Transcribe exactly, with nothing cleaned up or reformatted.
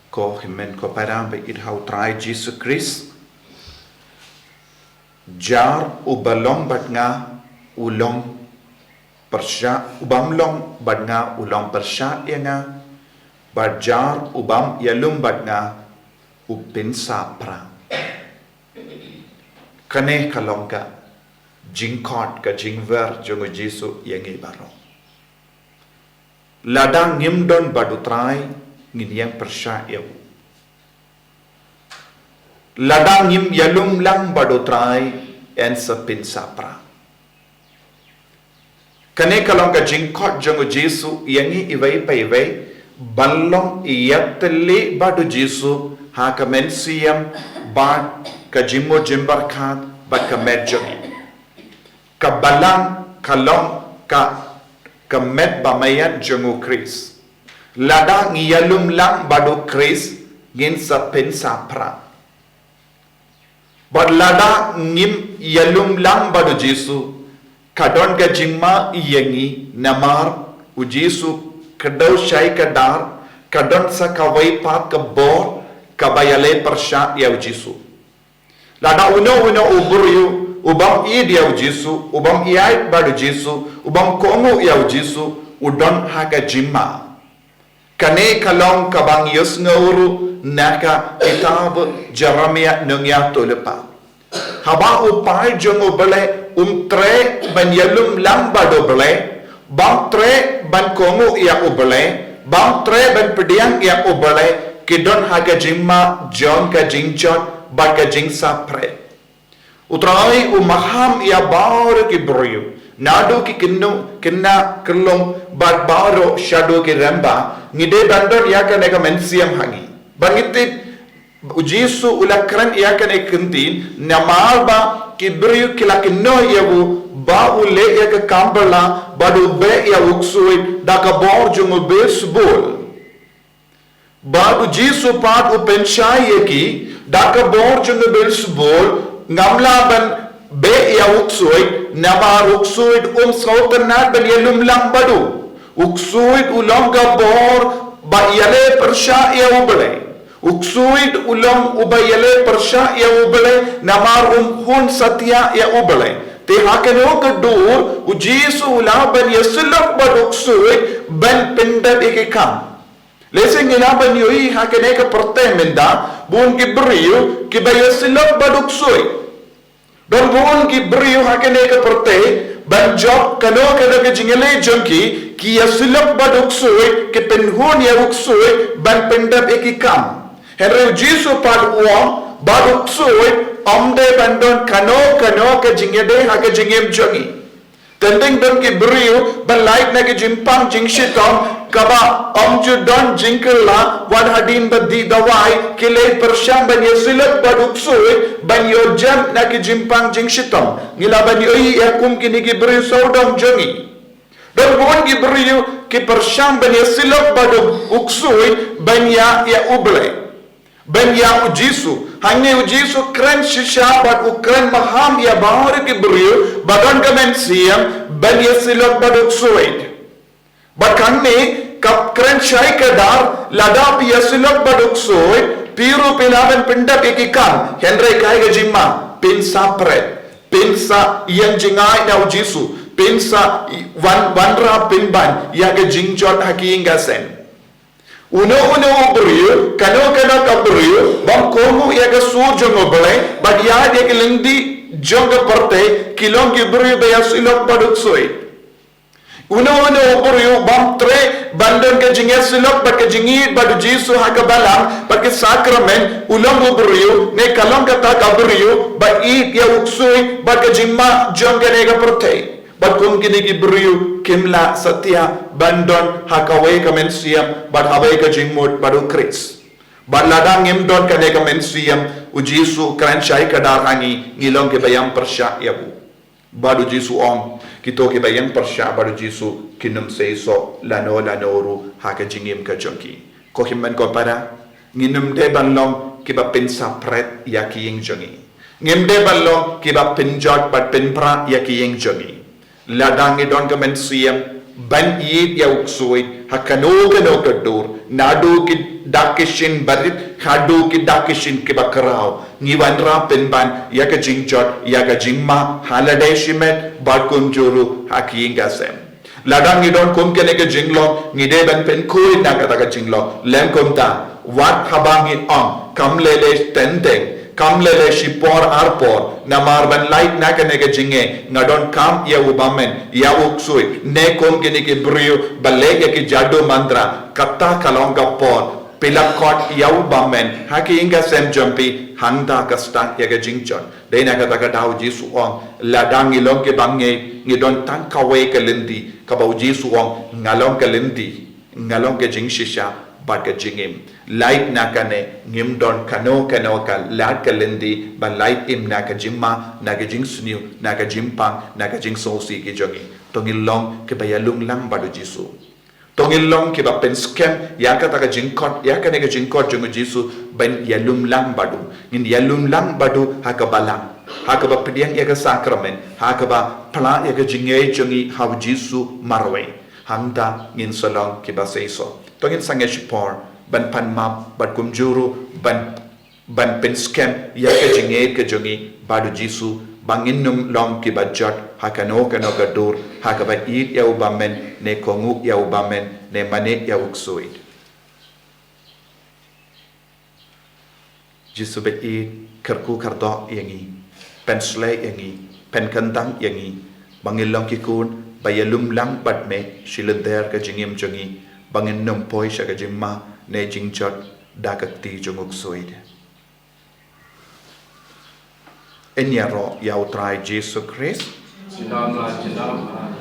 Ko hynmen ko para ba ïeit ha u Trai Jisu Khrist. Jar uba long bad nga u long pyrshah, ubym long bad nga u long pyrshah ïa nga, bad jar ubym ïalum bad nga u pynsah pra. Kane ka long ka jingkhot, ka jingwer jong u Jisu ïa ngi baroh. Lada ngim don bad u Trai, ngin ïeng pyrshah ïa u. Lada ngim ïalum lang bad u Trai, yn sa pynsah pra. Kane ka long ka jingkhot jong u Jisu ïa ngi iwei pa iwei, ban long ïatylli bad u Jisu ha ka mynsiem bad ka jingmut jingpyrkhat bad ka met jong ngi. Ka balang ka long ka, ka met ba maian jong u Khrist. Lada ngi ïalum lang bad u Khrist, ngin sa pynsah pra. Bad lada ngim ïalum lang bad u Jisu, ka don ka jingma ïa ngi namar u Jisu ka dei shai ka dar, ka don sa kawei pat ka bor kaba ïaleh pyrshah ïa u Jisu. Lada uno uno u briew ubym ïeit ïa u Jisu, ubym ïaid bad u Jisu, ubym kohnguh ïa u Jisu, u don ha ka jingma. Kane ka long kaba ngi ïohsngew ruh na ka kitab Jeremiah nongïathuhlypa. Haba u paid jong u Blei um treh ban ïalum lang bad u Blei, bym treh ban kohnguh ïa u Blei, bym treh ban pdiang ïa u Blei, ki don ha ka jingma jong ka jingjot bad ka jingsah pret. U Trai u maham ïa baroh ki briew, naduh ki kynnoh, khynnah, khyllung bad baroh shaduh ki rangbah. Ngi dei ban don ïa kane ka mynsiem ha ngi. Ba ngi tip u Jisu u la kren ïa kane ka ktien namar ba ki briew ki la kynnoh ïa u ba u leh ïa ka kam bylla bad u beh ïa u ksuid da ka bor jong u Beelzebul. Bad u Jisu pat u pynshai ïa ki, da ka bor jong u Beelzebul ngam lah ban beh ïa u ksuid, namar u ksuid um sngewtynnad ban ïalum lang bad u. U ksuid u long ka bor ba ïaleh pyrshah ïa u Blei. U ksuid u long uba ïaleh pyrshah ïa u Blei, namar um hun satia ïa u Blei. Te ha kano ka dur u Jisu u lah ban ïasyllok bad u ksuid ban pyndep ïa ki kam. Lehse ngi lah ban ïohi ha kane ka pyrthei mynta, bun ki briew kiba ïasyllok bad u ksuid. Don bun ki briew ha kane ka pyrthei, ban jop kano kano ka jingïaleh jong ki, ki ïasyllok bad u ksuid, ki pynhun ïa u ksuid ban pyndep ïa ki kam. Hynrei u Jisu pat u ong ba u ksuid um dei ban don kano kano ka jingïadei ha ka jingim jong ngi. Teng teng don ki briew ban lait na ki jingpang jingshitom kaba ym ju don jingkylla, wat hadien ba dih dawai ki leit pyrshang ban ïasyllok bad u ksuid ban ïoh jem na ki jingpang jingshitom. Ngi lah ban ïohi ïa kum kine ki briew sawdong jong ngi. Don bun ki briew ki pyrshang ban ïasyllok bad u ksuid ban ïa, ïa u Blei. Ban ïa u Jisu, hangne u Jisu kren shisha bad u kren maham ïa baroh ki briew ba don ka mynsiem ban ïasyllok bad u ksuid. Bad hangne ka kren shai ka dar, lada phi ïasyllok bad u ksuid, phi ruh phi lah ban pyndep ïa ki kam, hynrei kaei ka jingma, phin sa pret, phin sa ïeng jngai na u Jisu, phin sa wan, wanrah pynban ïa ka jingjot ha ka ïing ka sem. Uno uno u briew, kano kano ka briew bym kohnguh ïa ka sur jong u Blei bad ïa, ïa ki lynti jong ka pyrthei, ki long ki briew ba ïasyllok bad u ksuid. Uno uno u briew bym treh ban don ka jingïasyllok bad ka jingïeit bad u Jisu ha ka balang bad ki sakramen, u long u briew ne ka long kata ka briew ba ïeit ïa u ksuid bad ka jingma jong kane ka pyrthei. Bad kum kine ki briew kim lah satia ban don ha kawei ka mynsiem bad ha kawei ka jingmut bad u Khrist. Bad lada ngim don kane ka mynsiem, u Jisu kren shai ka dar ha ngi, ngi long kiba ïeng pyrshah ïa u. Bad u Jisu ong, kito kiba ïeng pyrshah bad u Jisu kin ym sei soh lano lano ruh ha ka jingim ka jong ki. Ko hynmen ko para, ngin ym dei ban long kiba pynsa pret ïa ka ïing jong ngi. Ngim dei ban long kiba pynjot bad pynpra ïa ka ïing jong ngi. Lada ngi don ka mynsiem ban ïeit ïa u ksuid ha kano kano ka dur, naduh ki dak ki shin barit haduh ki dak ki shin kiba khraw. Ngi wanrah pynban ïa ka jingjot, ïa ka jingma ha lade shimet bad kumjuh ruh ha ki ïing ka sem. Lada ngi don kum kane ka jinglong, ngi dei ban pynkhuid na kata ka jinglong. Lem kumta, wat haba ngi ong, kam lei lei teng teng, kam lei lei shipor arpor, namar ban lait na kane ka jingeh nga donkam ïa u bymman, ïa u ksuid, ne kum kine ki briew ba leh ïa ki jadu mantra. Kata ka long ka por phi la khot ïa u bymman ha ki ïing ka sem jong phi, hangta ka start ïa ka jingjot. Dei na kata ka daw u Jisu u ong, lada ngi long kiba ngeit, ngi don tang kawei ka lynti, kaba u Jisu u ong, nga long ka lynti, nga long ka jingshisha bad ka jingim. Lait na kane, ngim don kano kano ka lad ka lynti ban lait im na ka jingma, na ka jingsniew, na ka jingpang, na ka jingsngewsih ki jong ngi. To ngin long kiba ïalumlang bad u Jisu. To ngin long kiba pynskhem ïa kata ka jingkhot, ïa kane ka jingkhot jong u Jisu ban ïalumlang bad u. Ngin ïalumlang bad u ha ka balang, ha kaba pdiang ïa ka sakramen, ha kaba phla ïa ka jingngeit jong ngi ha u Jisu marwei. Hangta ngin sa long kiba seisoh. To ngin sangeh shipor ban pan map bad kumjuh ruh ban ban pynskhem ïa ka jingngeit ka jong ngi bad u Jisu, ba ngin nym long kiba jot ha kano kano ka dur, ha kaba ïeit ïa u bymman, ne kohnguh ïa u bymman, ne mane ïa u ksuid. Jisu ba ïeit, kyrkhu kyrdoh ïa ngi, pynsleh ïa ngi, pynkyntang ïa ngi, ba ngin long ki khun ba ïalumlang bad me shi lynter ka jingim jong ngi, ba ngin nym poi sha ka jingma ne jingjot da ka kti jong u ksuid. Ngin ïaroh ïa u Trai Jisu Khrist. Jingdam la, jingdam la.